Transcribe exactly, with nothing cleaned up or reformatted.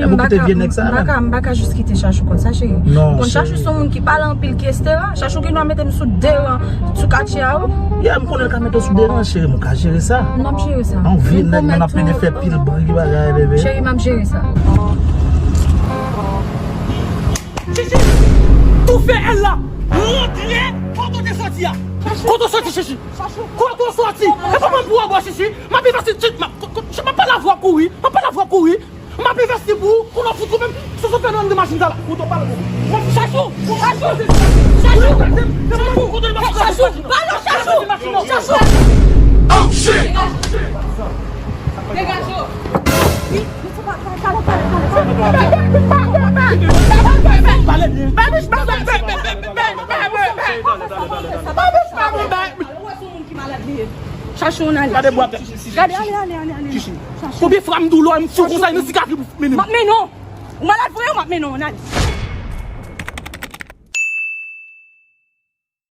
M pou kite vye nèg sa, man. M pa ka, m pa ka jis kite Chachou konn sa, cheri. Non, cheri. Konn Chachou se yon moun ki pale anpil ki Estera. Chachou gen dwa mete m sou de ran sou katye a, wi. Yeah, m konnen l ka mete w sou de ran, cheri, m ka jere sa. M ap jere sa. Yon vye nèg, man, ap vin fè pil bri bagay, bebe. Cheri, m ap jere sa. Chichi! Toufe èl la! Rantre! Kote w te soti a? Kote w soti, Chichi? Kote w soti? E kòman m pou w bò, Chichi? M ap envesti, Chichi, m ap, ko-, ko-, Chichi, m ap pale avè w kouri. M ap pale avè w kouri. M ap envesti pou ou. Kote w fout ou menm? Sou sou fè nan machin sa la. Kote w pale pou? Chachou! Chachou! Chachou! Chachou! Chachou! Pale, Chachou! Chachou! Oh, shit! Degaje w! Chachou, ann ale. Gade bwat. Gade, ale, ale, ale, ale. Konbyen fwa m di w lè w wè m fou konsa, nan sikatri pou mennen m? M ap mennen w. Ou malad vre, m ap mennen w, ann ale.